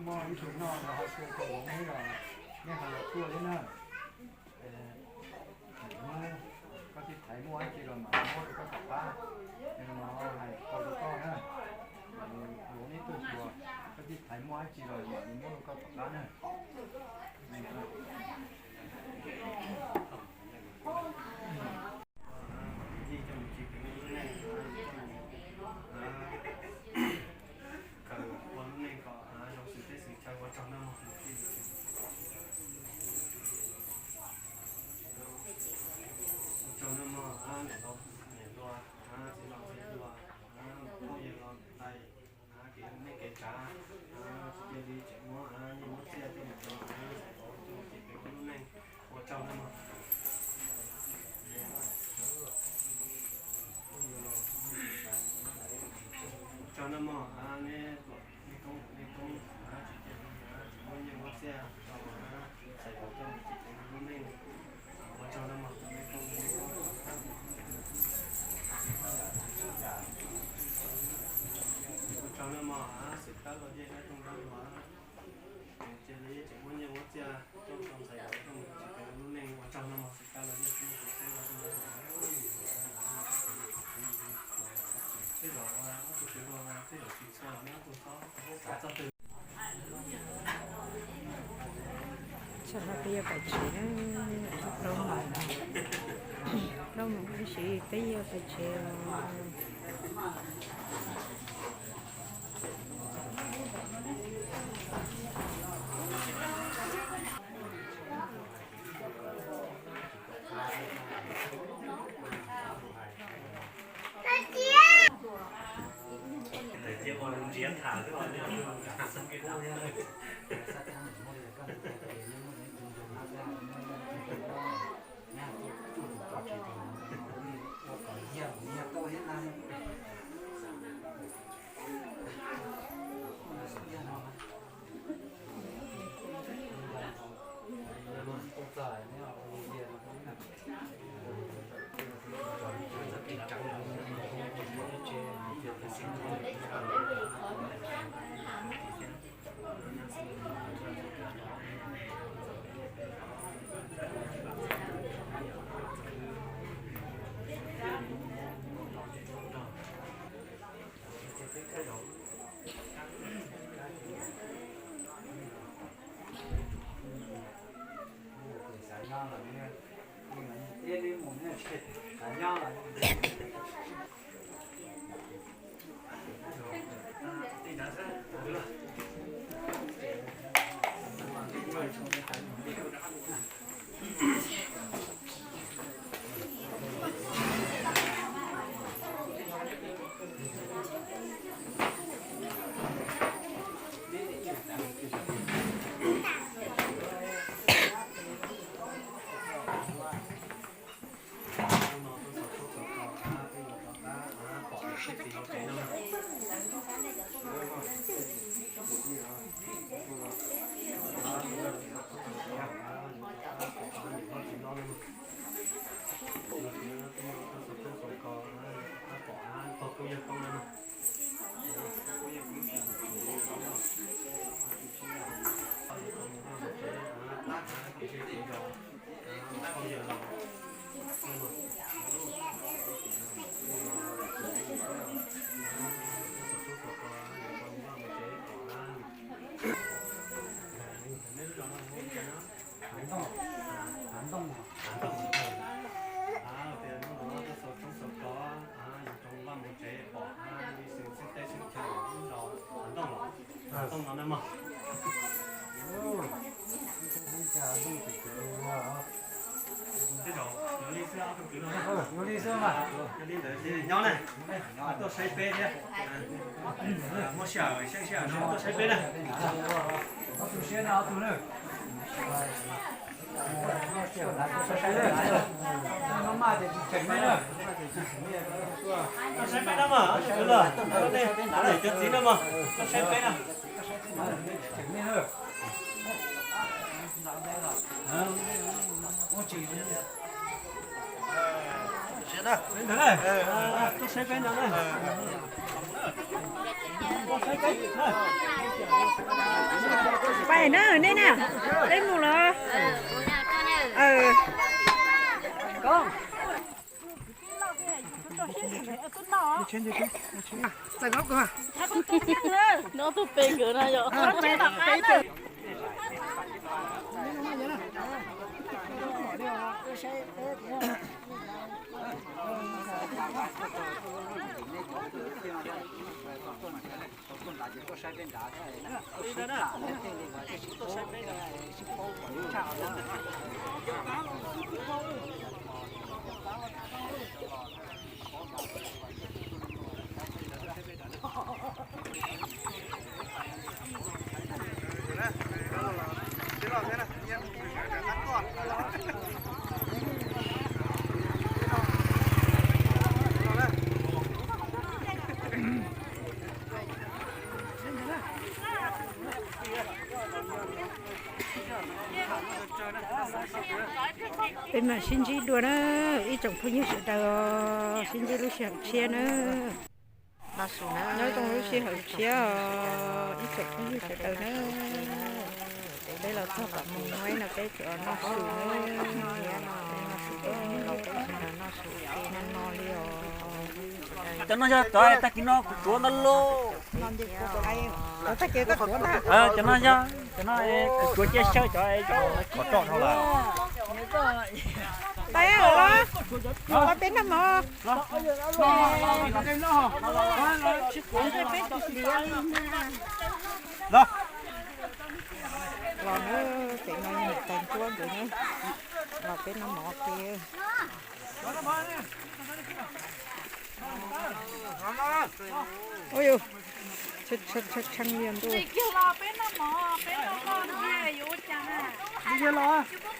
Mò ýuທູບເນາະ ເຮົາເຊີນເຈົ້າຫຼວງນີ້ລະ ແມ່ນຫາຕົວເດ້ນະ. ເອີ ເອີ ເຮົາກໍຊິໄຖມົວໃຫ້ກິນລະໝາ ມົວກໍກັບປາ ແມ່ນເນາະ ໃຫ້ເຂົ້າຕົວເນາະ. ເອີ ຫຼວງນີ້ຕົວຕົວ ກໍຊິໄຖມົວໃຫ້ກິນລະໝາ ມົວກໍກັບປາເນາະ. Chao, bây giờ phải chế, rau mỏng, rau mỏng cái gì, bây giờ phải chế. ໄປເນີ ນີ້ນະ ເຕັມໝົດເລີຍ ເອີ ກອງ ໃສ່ເຂົ້າກ່ອນ ນ້ອງຕຸເປັນເກີນນະເຈົ້າ ເອີ ເປັນ ເປັນ ເປັນ ပဵນມາຊິນຈີດວນເດີ ອີ່ຈົງພະຍູສະເດີ ຊິນຈີລູເຊຍເຊຍເດີ ນ້ອງສູເດີ ນ້ອງຈົງລູເຊຍເຊຍ ອີ່ຈົງພະຍູສະເດີເດີ ໄດ້ລາວເຈົ້າປາກມວຍນະ ໄປເຈີນ້ອງສູເດີ ນ້ອງສູເດີ ນ້ອງສູເດີ ນ້ອງສູເດີ ນ້ອງເລີຍ ຈະນ້ອຍຈອຍຕາກິນນ້ອງຕົວນັ້ນໂລ ເອີ ຈະນ້ອຍຈອຍ ຈະນ້ອຍ ຕົວເຈ້ເຊີຈອຍ ຂໍຕ້ອນເທົ່າລະ ໄປເອົາລະ ເອົາເປັນນຳໝໍ ລອງເດີ ເປັນໜ້ອຍແຕ່ງຕົວຢູ່ນີ້ ລອງເປັນນຳໝໍເກ ໂອ້ຍ ເຊັດໆໆ ຊ່າງວຽນດ້ວຍ ເປັນນຳໝໍ ເປັນນຳໝໍ ເປັນນຳໝໍ ເປັນນຳໝໍ